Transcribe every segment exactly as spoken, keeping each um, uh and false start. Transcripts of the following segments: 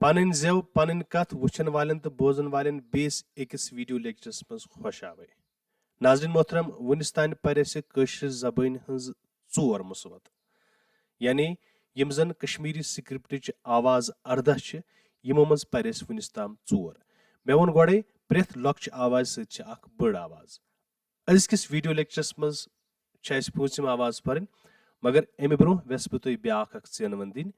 پنٕنۍ زٮ۪و، پنٕنۍ کتھ وٕچھن والٮ۪ن تہٕ بوزن والٮ۪ن بیٚیِس أکِس ویڈیو لیکچرس منٛز خۄش آوے۔ ناظرین محترم، وُنِس تام پرِ اَسہِ کٲشرِ زبٲنۍ ہٕنٛز ژور مُصوت، یعنی یِم زن کشمیری سکرپٹٕچ آواز اردہ چھِ، یِمو منٛز پرِ اَسہِ وُنِس تام ژور۔ مےٚ ووٚن گۄڈے، پرٛٮ۪تھ لۄکچہِ آوازِ سۭتۍ چھِ اکھ بٔڑ آواز۔ أزکِس ویڈیو لیکچرس منٛز چھِ اَسہِ پوٗنٛژِم آواز پرٕنۍ، مگر اَمہِ برٛونٛہہ وٮ۪ژھٕ بہٕ تۄہہِ بیٛاکھ اکھ ژینوٕنۍ دِنۍ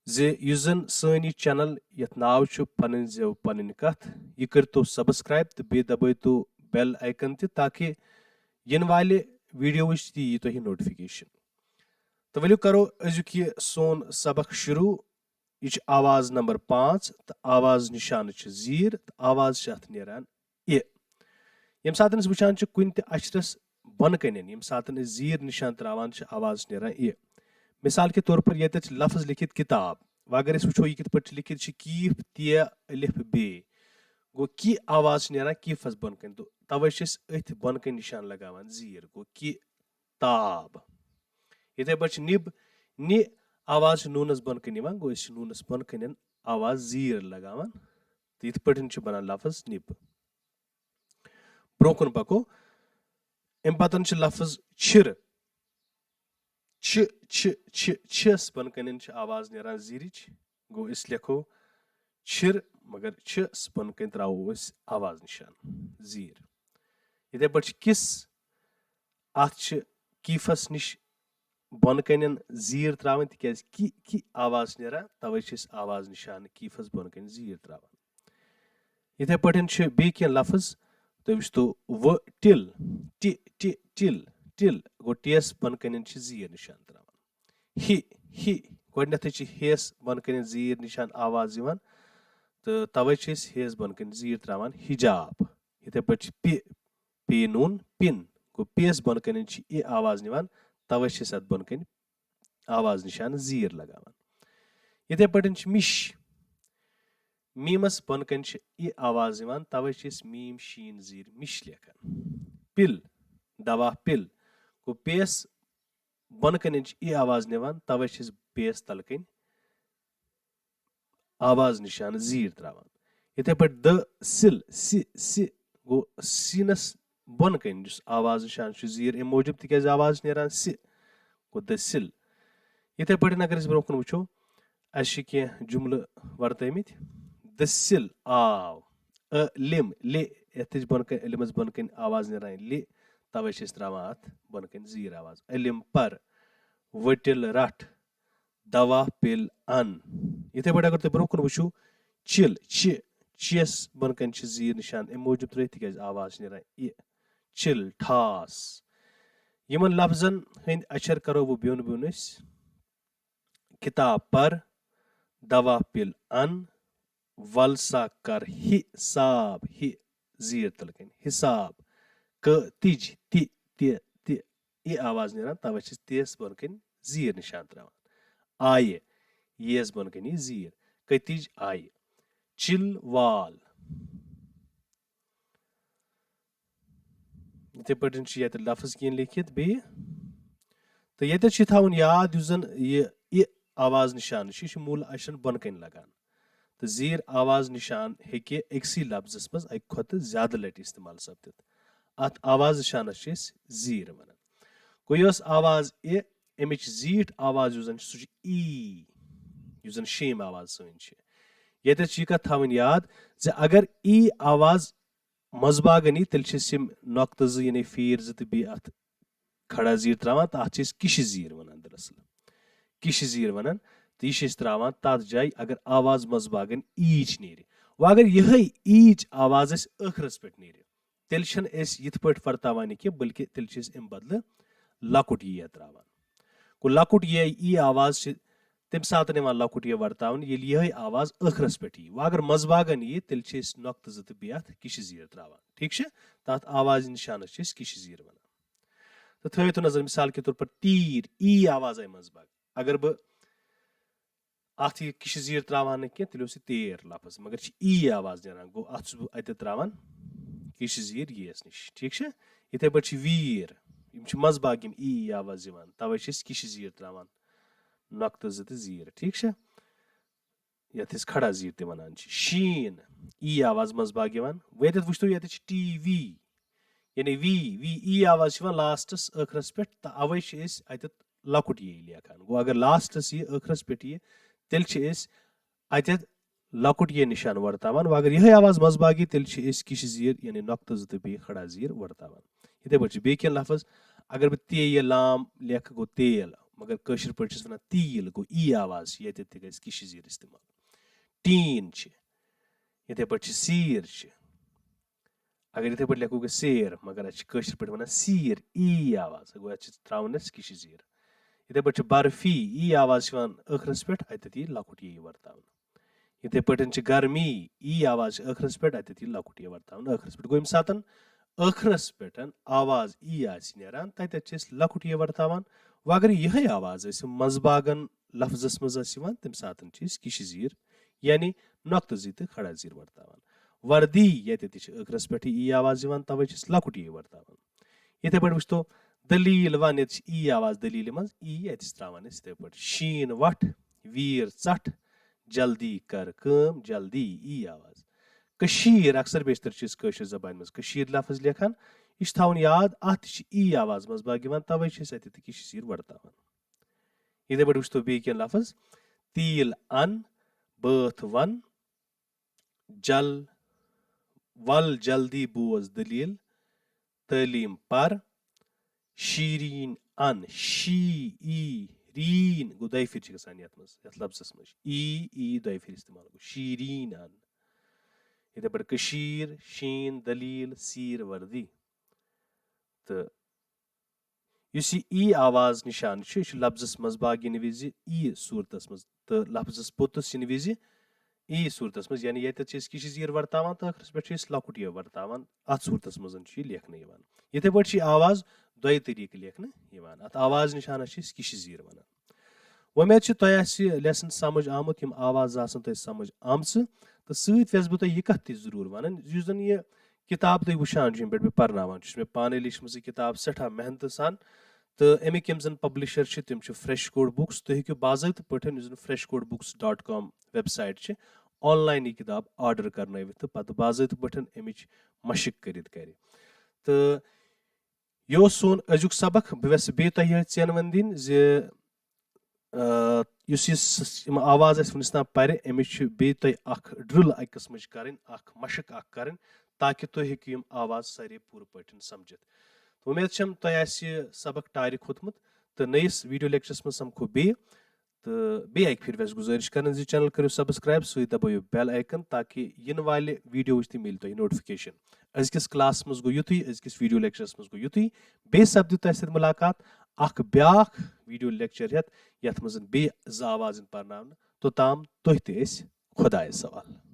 زِ یُس زن سٲنۍ یہِ چینل یتھ ناو چھُ پنٕنۍ زٮ۪و پنٕنۍ کتھ، یہِ کٔرۍتو سبسکرایب تہٕ بیٚیہِ دبٲیتو بیل آیکن تہِ، تاکہِ یِنہٕ والہِ ویڈیوٕچ تہِ یی تۄہہِ نوٹیفکیشن۔ تہٕ ؤلِو کرو أزیُک یہِ سون سبق شروع۔ یہِ چھِ آواز نمبر پانٛژھ تہٕ آواز نِشانہٕ چھِ زیٖر تہٕ آواز چھِ اتھ نیران ِ۔ ییٚمہِ ساتہٕ أسۍ وٕچھان چھِ کُنہِ تہِ اچھرس بۄنہٕ کنٮ۪ن، ییٚمہِ ساتہٕ أسۍ زیٖر نِشان تراوان چھِ، آواز چھِ نیران ِ۔ مثال کے طور پر ییٚتٮ۪تھ چھِ لفظ لیکھِتھ کتاب۔ وۄنۍ اگر أسۍ وٕچھو یہِ کِتھ پٲٹھۍ چھِ لیکھِتھ، چھِ کیٖف تہِ الف بے۔ گوٚو کہِ آواز چھِ نیران کیٖفس بۄنہٕ کنہِ، تہٕ توے چھِ أسۍ أتھۍ بۄنہٕ کنہِ نِشان لگاوان زیٖر۔ گوٚو کہِ تاب۔ یِتھے پٲٹھۍ چھِ نِب، نِ آواز چھِ نوٗنس بۄنہٕ کنہِ یِوان، گوٚو أسۍ چھِ نوٗنس بۄنہٕ کنٮ۪ن آواز زیٖر لگاوان۔ تہٕ یِتھ پٲٹھۍ چھُ بنان لفظ نِب۔ برونٛہہ کُن پکو۔ امہِ پتن چھُ لفظ چھِر۔ چھِ، چھِ، چھِ، چھِس بۄنہٕ کنٮ۪ن چھِ آواز نیران زیٖرِچ۔ گوٚو أسۍ لیکھو چھِر، مگر چھِس بۄنہٕ کنہِ تراوو أسۍ آواز نِشان زیٖر۔ یِتھے پٲٹھۍ چھِ کِس، اتھ چھِ کیٖفس نِش بۄنہٕ کنٮ۪ن زیٖر تراوٕنۍ، تِکیازِ کہِ، کہِ آواز چھِ نیران، توے چھِ أسۍ آواز نِشان کیٖفس بۄنہٕ کنہِ زیٖر تراوان۔ یِتھے پٲٹھۍ چھِ بیٚیہِ کینٛہہ لفظ، تُہۍ وٕچھتو و ٹِل، ٹِ، ٹِ، ٹِل، ٹِل، گوٚو ٹیس بۄنہٕ کنٮ۪ن چھِ زیٖر نِشان تراوان۔ ہِ، ہِ، گۄڈٕنیتھٕے چھِ ہیس بۄنہٕ کنٮ۪ن زیٖر نِشان آواز یِوان، تہٕ توے چھِ أسۍ ہیس بۄنہٕ کنہِ زیٖر تراوان حجاب۔ یِتھے پٲٹھۍ چھِ پِ، پے نوٗن، پِن، گوٚو پیس بۄنہٕ کنٮ۪ن چھِ ای آواز نِوان، توے چھِ أسۍ اتھ بۄنہٕ کنہِ آواز نِشان زیٖر لگاوان۔ یِتھے پٲٹھۍ چھِ مِش، میٖمس بۄنہٕ کنہِ چھِ ای آواز یِوان، توے چھِ أسۍ میٖم شیٖن زیٖر مِش لیکھان۔ پِل، دوا پِل، گوٚو پیس بۄنہٕ کنٮ۪ن چھِ ای آواز نِوان، توے چھِ أسۍ پیس تلہٕ کنہِ آواز نِشان زیٖر تراوان۔ یِتھے پٲٹھۍ د سِل، سِ، سِ، گوٚو سیٖنس بۄنہٕ کنہِ یُس آواز نِشان چھُ زیٖر، امہِ موٗجوٗب تِکیازِ آواز چھِ نیران سِ، گوٚو د سِل۔ یِتھے پٲٹھۍ اگر أسۍ برونٛہہ کُن وٕچھو، اسہِ چھِ کینٛہہ جملہٕ ورتٲومٕتۍ۔ د سِل آو، ا لِم، لِ، یتھ تہِ چھِ بۄنہٕ کنہِ، علمس بۄنہٕ کنہِ آواز نیران لِ، توے چھِ أسۍ تراوان اتھ بۄنہٕ کنہِ زیٖر آواز۔ علم پر، وٹِل رٹھ، دوا پِل ان۔ یِتھے پٲٹھۍ اگر تُہۍ برونٛہہ کُن وٕچھِو، چِل، چِ، چِیس بۄنہٕ کنہِ چھِ زیٖر نِشان امہِ موٗجوٗب ترٲوِتھ تِکیازِ آواز چھِ نیران ای۔ چِل، ٹھاس۔ یِمن لفظن ہٕنٛدۍ اچھر کرو وۄنۍ بیوٚن بیوٚن أسۍ۔ کتاب پر، دوا پِل ان، ول سا کر حساب، حِ زیٖر تلہٕ کنہِ، حساب۔ ک تِج، تہِ، تہِ، تہِ، ای آواز نیران، توے چھِ تِس بۄنہٕ کنہِ زیٖر نِشان تراوان۔ آیہِ، یس بۄنہٕ کنہِ یہِ زیٖر۔ کٔتِج آیہِ۔ چِل وال۔ یِتھے پٲٹھۍ چھِ ییٚتہِ لفظ کینٛہہ لیکھِتھ بیٚیہِ۔ تہٕ ییٚتٮ۪تھ چھُ تھاوُن یاد، یُس زن یہِ ِ آواز نِشان چھُ، یہِ چھُ موٗل اچھرن بۄنہٕ کنہِ لگان۔ تہٕ زیٖر آواز نِشان ہیٚکہِ أکسٕے لفظس منٛز اکہِ کھۄتہٕ زیادٕ لٹہِ استعمال سپدِتھ۔ اتھ آواز نِشانس چھِ أسۍ زیٖر ونان۔ گوٚو یۄس آواز ِ، امِچ زیٖٹھ آواز یُس زن چھِ، سُہ چھُ ای، یُس زن شیٚیِم آواز سٲنۍ چھِ۔ ییٚتٮ۪تھ چھِ یہِ کتھ تھاوٕنۍ یاد زِ اگر ای آواز منٛزباگن یی، تیٚلہِ چھِ أسۍ یِم نۄقطہٕ زٕ، یعنی فیٖر زٕ تہٕ بیٚیہِ اتھ کھڑا زیٖر تراوان، تہٕ اتھ چھِ أسۍ کِشہِ زیٖر ونان دراصل۔ کِشہِ زیٖر ونان، تہٕ یہِ چھِ أسۍ تراوان تتھ جایہِ، اگر آواز منٛزباگن ایٖچ نیرِ۔ وۄنۍ اگر یِہے ایٖچ آواز اَسہِ ٲخرس پٮ۪ٹھ نیرِ، تیٚلہِ چھِنہٕ أسۍ یِتھ پٲٹھۍ ورتاوان یہِ کینٛہہ، بلکہِ تیٚلہِ چھِ أسۍ امہِ بدلہٕ لۄکُٹ یے تراوان۔ گوٚو لۄکُٹ یے، ای آواز چھِ تمہِ ساتہٕ یِوان لۄکُٹ یے ورتاونہٕ، ییٚلہِ یِہے آواز ٲخرس پٮ۪ٹھ یی۔ وۄنۍ اگر منٛزباگن یی، تیٚلہِ چھِ أسۍ نۄقطہٕ زٕ تہٕ بیٚیہِ اتھ کِشہِ زیٖر تراوان۔ ٹھیٖک چھِ؟ تتھ آواز نِشانس چھِ أسۍ کِشہِ زیٖر ونان۔ تہٕ تھٲیِو تُہۍ نظر، مثال کے طور پر تیٖر، ای آواز آیہِ منٛزباگ۔ اگر بہٕ اتھ یہِ کِشہِ زیٖر تراوان نہٕ کینٛہہ، تیٚلہِ اوس یہِ تیر لفظ، مگر چھِ ای آواز نیران، گوٚو اتھ چھُس بہٕ اتہِ تراوان کِشہِ زیٖر ییس نِش۔ ٹھیٖک چھا؟ یِتھے پٲٹھۍ چھِ ویٖر، یِم چھِ منٛزباگ یِم ای آواز یِوان، توے چھِ أسۍ کِشہِ زیٖر تراوان، نۄقطہٕ زٕ تہٕ زیٖر۔ ٹھیٖک چھا؟ یَتھ أسۍ کھڑا زیٖر تہِ وَنان چھِ۔ شیٖن، ای آواز منٛز باگ یِوان۔ وۄنۍ ییٚتٮ۪تھ وٕچھتو، ییٚتٮ۪تھ چھِ ٹی وی، یعنی وی، وی، ای آواز چھِ یِوان لاسٹَس، ٲخرَس پٮ۪ٹھ، تہٕ اَوَے چھِ أسۍ اَتٮ۪تھ لۄکُٹ یی لیکھان۔ گوٚو، اگر لاسٹَس یی، ٲخرَس پٮ۪ٹھ یی، تیٚلہِ چھِ أسۍ اَتٮ۪تھ لۄکُٹ یہِ نِشان ورتاوان۔ وۄنۍ اگر یِہوٚے آواز منٛز باگ یی، تیٚلہِ چھِ أسۍ کِشہِ زیٖر، یعنی نۄقطہٕ زٕ تہٕ بیٚیہِ کھڑا زیٖر ورتاوان۔ یِتھَے پٲٹھۍ چھِ بیٚیہِ کینٛہہ لفظ، اگر بہٕ تے یہِ لام لیکھٕ، گوٚو تیل، مگر کٲشِر پٲٹھۍ چھِس وَنان تیٖل، گوٚو ای آواز چھِ ییٚتٮ۪تھ تہِ گژھِ کِشہِ زیٖر استعمال۔ ٹیٖن چھِ، یِتھَے پٲٹھۍ چھِ سیٖر چھِ۔ اگر یِتھَے پٲٹھۍ لیکھو گٔے سیر، مگر اَتھ چھِ کٲشِر پٲٹھۍ وَنان سیٖر، ای آواز، گوٚو اَتھ چھِ ترٛاوان أسۍ کِشہِ زیٖر۔ یِتھَے پٲٹھۍ چھِ برفی، ای آواز چھِ یِوان ٲخرَس پٮ۪ٹھ، اَتٮ۪تھ یی لۄکُٹ یی ورتاونہٕ۔ یِتھَے پٲٹھۍ چھِ گرمی، ای آواز چھِ ٲخرَس پٮ۪ٹھ، اَتٮ۪تھ یی لۄکُٹ یی ورتاونہٕ ٲخرَس پٮ۪ٹھ۔ گوٚو ییٚمہِ ساتَن ٲخرَس پٮ۪ٹھ آواز ای آسہِ نیران، تَتٮ۪تھ چھِ أسۍ لۄکُٹ یی ورتاوان۔ وۄنۍ اگر یِہوٚے آواز اَسہِ منٛز باگَن لفظَس منٛز آسہِ یِوان، تَمہِ ساتَن چھِ أسۍ کِشہِ زیٖر، یعنی نۄقطہٕ زِ تہٕ کھڑا زیٖر ورتاوان۔ وردی، ییٚتٮ۪تھ تہِ چھِ ٲخرَس پٮ۪ٹھٕے ای آواز یِوان، تَوَے چھِ أسۍ لۄکُٹ ای ورتاوان۔ یِتھَے پٲٹھۍ وٕچھتو، دٔلیٖل وَن، ییٚتہِ چھِ ای آواز دٔلیٖلہِ منٛز، ای اَتہِ چھِ ترٛاوان أسۍ یِتھَے پٲٹھۍ۔ شیٖن وَٹھ، ویٖر ژَٹھ، جلدی کر کٲم، جلدی، ای آواز۔ کٔشیٖر، اکثر بیشتر چھِ أسۍ کٲشِر زبانہِ منٛز کٔشیٖر لفظ لیکھان، یہِ چھِ تھاوُن یاد، اَتھ تہِ چھِ ای آواز منٛز باگ یِوان، تَوَے چھِ أسۍ اَتہِ تہِ کِشہِ زیٖر ورتاوان۔ یِتھَے پٲٹھۍ وٕچھتو بیٚیہِ کینٛہہ لفظ، تیٖل اَن، بٲتھ وَن، جل، وَل جلدی بوز دٔلیٖل، تعلیٖم پَر، شیٖریٖن اَن، شی، ای، ریٖن، گوٚو دۄیہِ پھِرِ چھِ گژھان یَتھ منٛز، یَتھ لفظَس منٛز۔ ای، ای دۄیہِ پھِرِ استعمال گوٚو، شیٖریٖن اَن۔ یِتھَے پٲٹھۍ کٔشیٖر، شیٖن، دٔلیٖل، سیٖر، وردی۔ تہٕ یُس یہِ ای آواز نِشان چھُ، یہِ چھُ لفظَس منٛز باگ یِنہٕ وِزِ ای صوٗرتَس منٛز تہٕ لفظَس پوٚتُس یِنہٕ وِزِ ای صوٗرتَس منٛز، یعنی ییٚتٮ۪تھ چھِ أسۍ کِشہِ زیٖر ورتاوان تہٕ ٲخرَس پٮ۪ٹھ چھِ أسۍ لۄکُٹ یہِ ورتاوان، اَتھ صوٗرتَس منٛز چھُ یہِ لیکھنہٕ یِوان۔ یِتھَے پٲٹھۍ چھِ یہِ آواز دۄیہِ طریٖقہٕ لیکھنہٕ یِوان۔ اَتھ آواز نِشانَس چھِ أسۍ کِشہِ زیٖر وَنان۔ وۄمید چھِ تۄہہِ آسہِ lesson سمجھ آمُت، یِم آوازٕ آسَن تۄہہِ سمجھ آمژٕ، تہٕ سۭتۍ وٮ۪ژھ بہٕ تۄہہِ یہِ کَتھ تہِ ضروٗر وَنٕنۍ، یُس زَن یہِ کِتاب تُہۍ وٕچھان چھِو، ییٚمہِ پٮ۪ٹھ بہٕ پَرناوان چھُس، مےٚ پانَے لیٖچھمٕژ یہِ کِتاب سٮ۪ٹھاہ محنتہٕ سان، تہٕ اَمِکۍ یِم زَن publisher چھِ، تِم چھِ Fresh Code Books۔ تُہۍ ہیٚکِو باضٲبطہٕ پٲٹھۍ، یُس زَن fresh code books dot com website چھِ، online یہِ کِتاب order کَرنٲوِتھ تہٕ پَتہٕ باضٲبطہٕ پٲٹھۍ اَمِچ مَشٕق کٔرِتھ گَرِ۔ تہٕ یہِ اوس سون أزیُک سبق۔ بہٕ یَژھٕ بیٚیہِ تۄہہِ یِہوٚے ژینوَن دِنۍ زِ، آ، یُس یہِ س-، یِم آواز اَسہِ وٕنیُک تام پَرِ، أمِچ چھِ بیٚیہِ تۄہہِ اَکھ drill اَکہِ قٕسمٕچ کَرٕنۍ، اَکھ مَشٕق اَکھ کَرٕنۍ، تاکہِ تُہۍ ہیٚکِو یِم آواز سارے پوٗرٕ پٲٹھۍ سَمجھِتھ۔ تہٕ وۄمید چھَم تۄہہِ آسہِ یہِ سبق ٹارِ کھوٚتمُت، تہٕ نٔیِس video lectureس منٛز سَمکھو بیٚیہِ۔ تہٕ بیٚیہِ اَکہِ پھِرِ وٮ۪ژھ گُزٲرِش کَرٕنۍ زِ channel کٔرِو subscribe، سۭتۍ دَبٲیِو bell icon، تاکہِ یِنہٕ والہِ videoوٕچ تہِ مِلہِ تۄہہِ notification۔ أزکِس classس منٛز گوٚو یُتُے، أزکِس video lectureس منٛز گوٚو یُتُے۔ بیٚیہِ سَپدِ تۄہہِ سۭتۍ مُلاقات اَکھ بیٛاکھ video lecture ہٮ۪تھ، یَتھ منٛز بیٚیہِ زٕ آوازَن پَرناونہٕ۔ توٚتام تُہۍ تہٕ أسۍ خۄدایَس حوالہٕ۔